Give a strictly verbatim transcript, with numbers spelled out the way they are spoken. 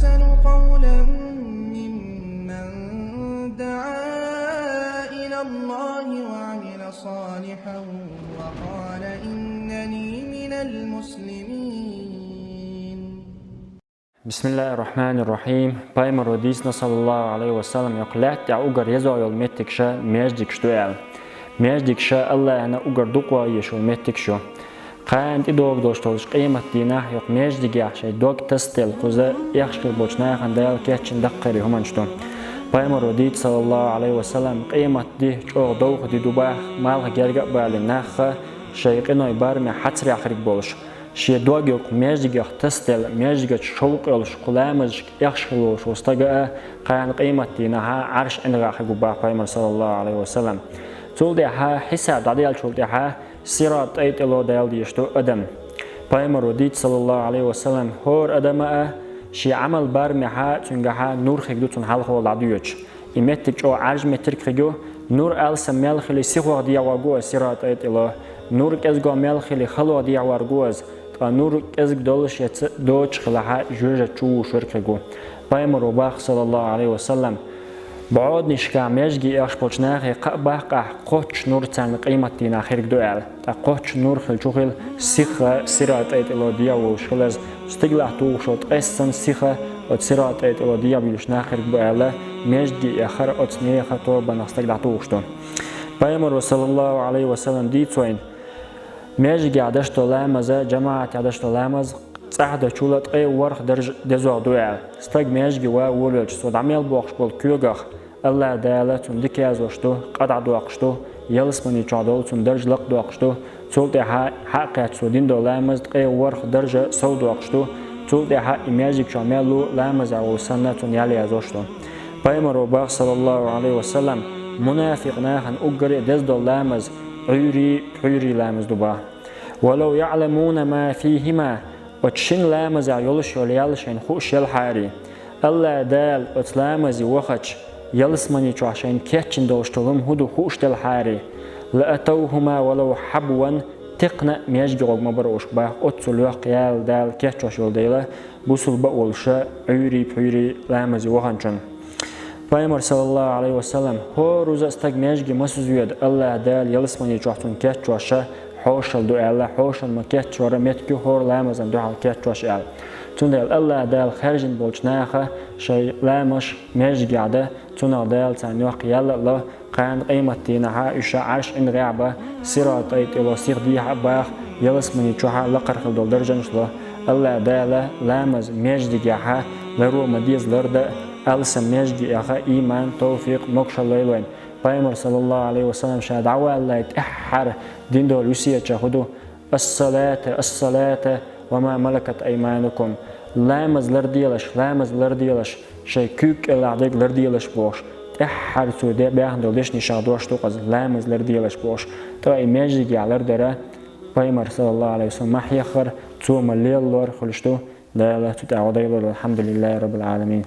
أحسن قولا ممن دعا إلى الله وعمل صالحا وقال إنني من المسلمين. بسم الله الرحمن الرحيم. Пайхамаро дийцина, саллаллаху Ӏалайхи ва саллам, йоккха лаьтта тӀехь уггар еза йолу меттигаш маьждигаш ду аьлла. Маьждигаш АллахӀана уггар дукха езаш йолу меттигаш ю. Кхана тӀедогӀуш долуш долчу къематдийнахь йоккха маьждигехь шайн дог тасаделла кхуза эхь хир болчу нахана Дала кечйина даккхий хӀуманаш ду. Пайхамаро дийцина, саллаллаху Ӏалайхи ва саллам, къематди чӀогӀа довха ди ду боху, малх герга а балийна, нах шайн къинойн барамехь хьацарехь хир болуш. Шен дог йоккха маьждигех тасаделла, маьждигах шовкъ йолуш, кху ламазашка эхь хир волуш волу стаг а кхана къематдийнахь Ӏарш ӀиндагӀехь хир ву боху Пайхамаро, саллаллаху Ӏалайхи ва саллам. Цул тӀаьхьа, хьисаб дӀаделлачул тӀаьхьа, Сират тӀай тӀе ло Дала дезаш ду адам. Пайхамаро дийцина, саллаллаху Ӏалайхи ва саллам, хӀора адама а шен Ӏамал барамехь цуьнгахь нур хир ду цунна хьалхо дӀадоьдуш. И меттиг чӀогӀа Ӏаьржа меттиг хир ю, нур алсам мел хили сихох дехьавор ву оцу Сират тӀай тӀе ло, нур кӀезгох мел хили халох дехьавор ву иза, ткъа нур кӀезиг долуш я ца доцуш хилахь жоьжахати чу вуьгуш верг хир ву. Пайхамаро боху, саллаллаху Ӏалайхи ва саллам, бӀоданашкахь маьждиге эхь болчу нахе кхаъ баккхахь, кхоччуш нур царна къематдийнахь хир ду аьлла. Ткъа кхоччуш нур хилча хила сиха Сират тӀай тӀе ло дехьавуьгуш хила иза, стигалахь тухуш йолу ткъесна сиха оцу Сират тӀай тӀе ло дехьавуьгуш нах хир бу аьлла, маьждиге эххар оцу нехан тобанах стаг дӀатухуш ду. Пайхамаро, саллаллаху Ӏалайхи ва саллам, дийцина вайна, маьждигехь деш долу ламаз, жамаӀатехь деш долу ламаз цӀахь дечул а ткъе ворхӀ даржа дезох ду аьлла. Стаг маьждиге ван волавелча, цо дӀа мел боккхуш болу когах АллахӀ Дала цунна дика яздеш ду, къа дӀадоккхуш ду, ялсамани чохь долу цунна даржа лакхадоккхуш ду, цул тӀаьхьа хьакхаьчча цо дина долу ламаз ткъе ворхӀ даржа совдоккхуш ду, цул тӀаьхьа и маьждиг чохь мел ву ламазехь волу санна цунна ял яздеш ду. Пайхамаро боху, саллаллаху Ӏалайхи ва саллам, мунафикъ нахана уггаре а деза долу ламаз Ӏуьйрий, пхьуьйрий ламаз ду боху. «ولو يعلمون ما فيهما», оцу шина ламазехь йолуш йолу ял шайна хууш елхьарий, АллахӀ Дала оцу ламазе вахча, ялсамани чохь шайна кечйина долуш долу хӀума хӀун ду хууш делхьарий, «لأتوهما ولو حبوا», текхна а маьждиге гӀо ма бара уьш боху, оццул йоккха ял Дала кечйош йолу дела, бусулба а волуш, Ӏуьйрий, пхьуьйрий ламазе ваханчунна. Пайхамаро, саллаллаху Ӏалайхи ва саллам, хӀора руза а стаг маьждиге ма сузаведа, АллахӀ Дала ялсамани чохь цунна кечйош хьошалла ду аьлла, хьошалла ма кечйора меттиг ю хӀора ламазна дуьхьал кечйош аьлла. Цундела АллахӀ Дала хаьржина болчу наха шайн ламазаш маьждигехь дан, цунах Дала царна йоккха ял а ло, кхана къематдийнахь уьш Ӏарш ӀиндагӀехь бан, Сират тӀай тӀе ло сиха дехьа а баха, ялсамани чохь лакхара хила долу даржанаш ло. АллахӀ Дала ламаз маьждигехь ларо ма деза лардан а, алсам маьждиге эха иман, тавфикъ, могушалла лойла вайна. Пайхамаро, саллаллаху Ӏалайхи ва саллам, ша дӀаваллалц тӀаьххьара дина долу весет хӀун ду: «الصلاة، الصلاة وما ملكت أيمانكم». Ламаз ларделаш, ламаз ларделаш, шайн куьйга кӀелахь дерг ларделаш бохуш, тӀаьххьара цо де баьхна долу дешнашах дош ду-кх иза, ламаз ларделаш бохуш. Ткъа и маьждигехь лардар Пайхамаро, саллаллаху Ӏалайхи ва саллам, ма хьеххара, цо ма леллора хуьлуш ду, Дала цу тӀехь гӀо дойла. АлхьамдулиллахӀи Раббил Ӏаламин.